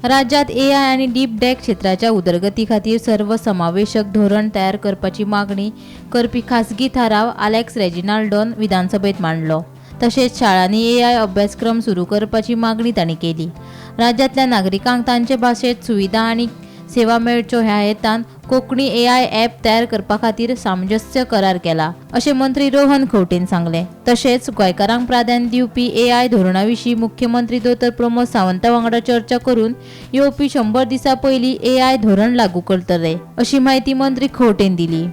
राज्यांत एआय आनी deep tech क्षेत्राच्या उदरगती खातीर सर्वसमावेशक धोरण तयार करपाची मागणी करपी खासगी थाराव आलेक्स रेजिनाल्डोन विधानसभेत मांडलो. तशेंच शाळांनी एआय अभ्यासक्रम सुरू करपाची मागणी तांणी केली. राज्यांतल्या नागरिकांक तांचे भाशेंत सुविधा आनी सेवा मेळच्यो ह्या हेतान कोंकणी एआय ॲप तयार करपा खातीर सामंजस्य करार केला, अशें मंत्री रोहन खंवटेन सांगलें. तशेंच गोंयकारांक प्राधान्य दिवपी एआय धोरणा विशीं मुख्यमंत्री दोतोर प्रमोद सावंता वांगडा चर्चा करून येवपी 100 दिसां पयलीं एआय धोरण लागू करतले, अशी म्हायती मंत्री खंवटेन दिली.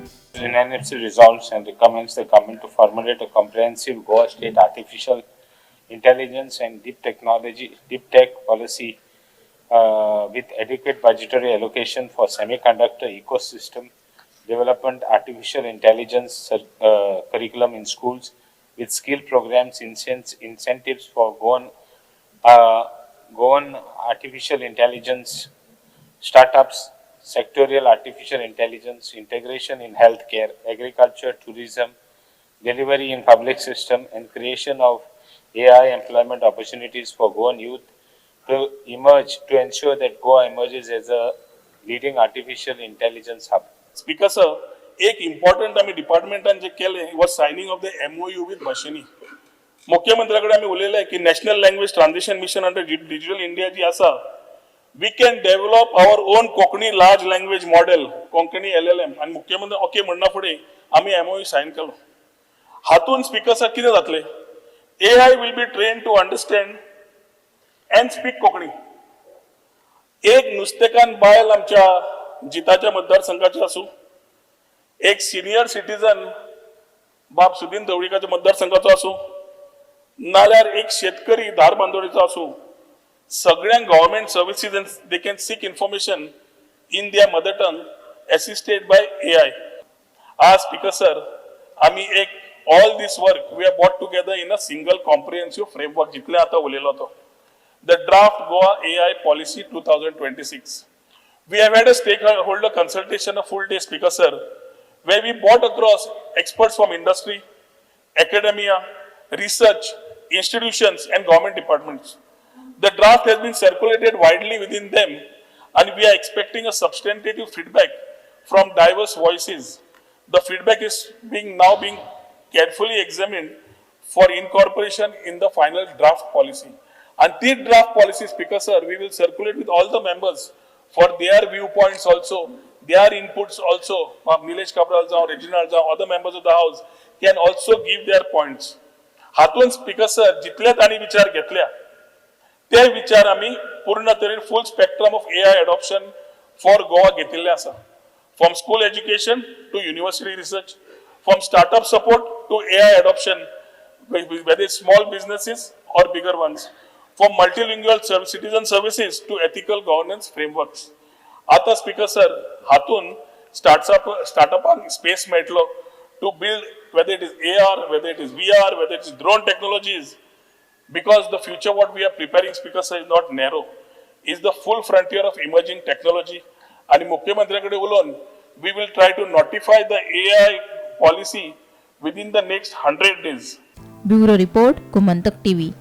Unanimously resolves and recommends the government to formulate a comprehensive Goa state artificial intelligence and deep technology, deep tech policy with adequate budgetary allocation for semiconductor ecosystem development, artificial intelligence curriculum in schools, with skill programs, incentives for Goan artificial intelligence startups, sectorial artificial intelligence integration in healthcare, agriculture, tourism, delivery in public system, and creation of AI employment opportunities for Goan youth to ensure that Goa emerges as a leading artificial intelligence hub. Speaker sir, एक important आमी डिपार्टमेंटान जे केलें was signing of the MOU with Bhashini. मुख्यमंत्र्या कडेन आमी उलयले की National Language Transition Mission under Digital India जी आसा, we can develop our own Konkani large language model, Konkani LLM. आनी मुख्यमंत्री ओके म्हणना फुडें आमी एमओयू सायन केलो. हातून स्पीकर सर कितें जातलें? AI will be trained to understand and speak Konkani. एक नुस्तेकान बायल आमच्या जिताच्या मतदारसंघाची आसूं, एक सिनियर सिटीजन बाब सुदीन ढवळीकाच्या मतदारसंघाचो आसूं, नाल्यार एक शेतकरी धारबांदोडेचो आसूं, सगळ्यांक government services they can seek information in their mother tongue, assisted by AI. आज स्पीकर सर, आमी एक all this work we have brought together in a single comprehensive framework, जितले आतां उलयलो तो the draft Goa AI Policy 2026. We have had a stakeholder consultation, a full day, Speaker sir, where we brought across experts from industry, academia, research, institutions, and government departments. The draft has been circulated widely within them, and we are expecting a substantive feedback from diverse voices. The feedback is being now being carefully examined for incorporation in the final draft policy. And the draft policy, Speaker sir, we will circulate with all the members for their viewpoints also, their inputs also. Nilesh Cabral जावं, Reginald जावं, other members of the house can also give their points. हातून speaker sir, जितले तांणी विचार घेतल्या ते विचार आमी पूर्ण तरेन full spectrum of AI adoption for Goa घेतिल्ले आसा, from school education to university research, from startup support to AI adoption, whether it's small businesses or bigger ones, from multilingual citizen services to ethical governance frameworks. आता speaker sir, हातून स्टार्टअपांक space मेळटलो to build, whether it is AR, whether it is VR, whether it is drone technologies, because the future what we are preparing, Speaker sir, is not narrow, is the full frontier of emerging technology. आणि मुख्यमंत्र्याकडे उलोवन we will try to notify the AI policy within the next 100 days. Bureau report, Gomantak TV.